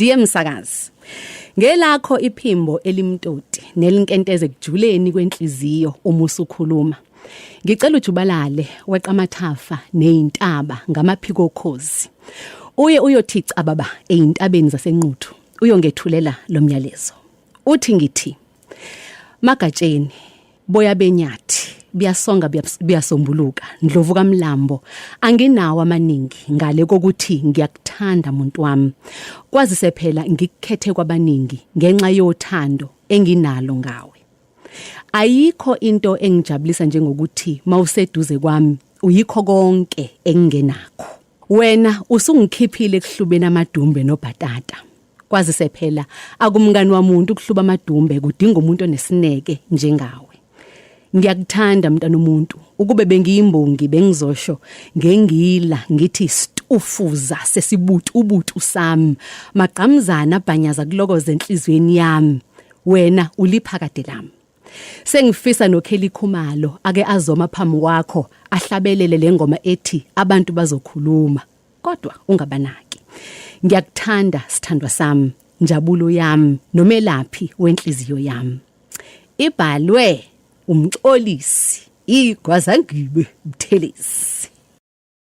Dear msakazi, ngelakho iphimbo elimtoti nelinkenteze kujuleni kwenhliziyo uma usukhuluma. Ngicela ujubalale weqa amathafa nezintaba ngamaphiko okhozi. Uye uyothi cababa ezintabeni zaseNquthu uyongethulela lo myalezo. Uthi ngithi Magatsheni boya benyathi buyasonga buyasombuluka ndlovu kamlambo anginawo amaningi ngale kokuthi ngiyakuthanda muntu wami kwazise phela ngikukhethe kwabaningi ngenxa yothando enginalo ngawe ayikho into engijabulisa njengokuthi mawuseduze kwami uyikho konke engingenakho wena usungikhiphile ekuhlubeni amadumbe nobhatata Kwazise phela akumngani wamuntu ukuhluba amadumbe kudinga umuntu onesineke njengawe. Ngiyakuthanda mntana umuntu ukube bengiyimbongi bengizosho ngengila ngithi stufuza sesibutu ubutu sami magqamzana abhanyaza kulokoza enhlizweni yami wena uliphakade lami. Sengifisa noKelly Khumalo ake azoma phambi kwakho ahlabelele lengoma ethi abantu bazokhuluma. Kodwa ungabanaki. Ngiyakuthanda sithandwa sami, njabulo yami nomelaphi wenhliziyo yami. Ibhalwe umxolisi igwazangibe Buthelezi.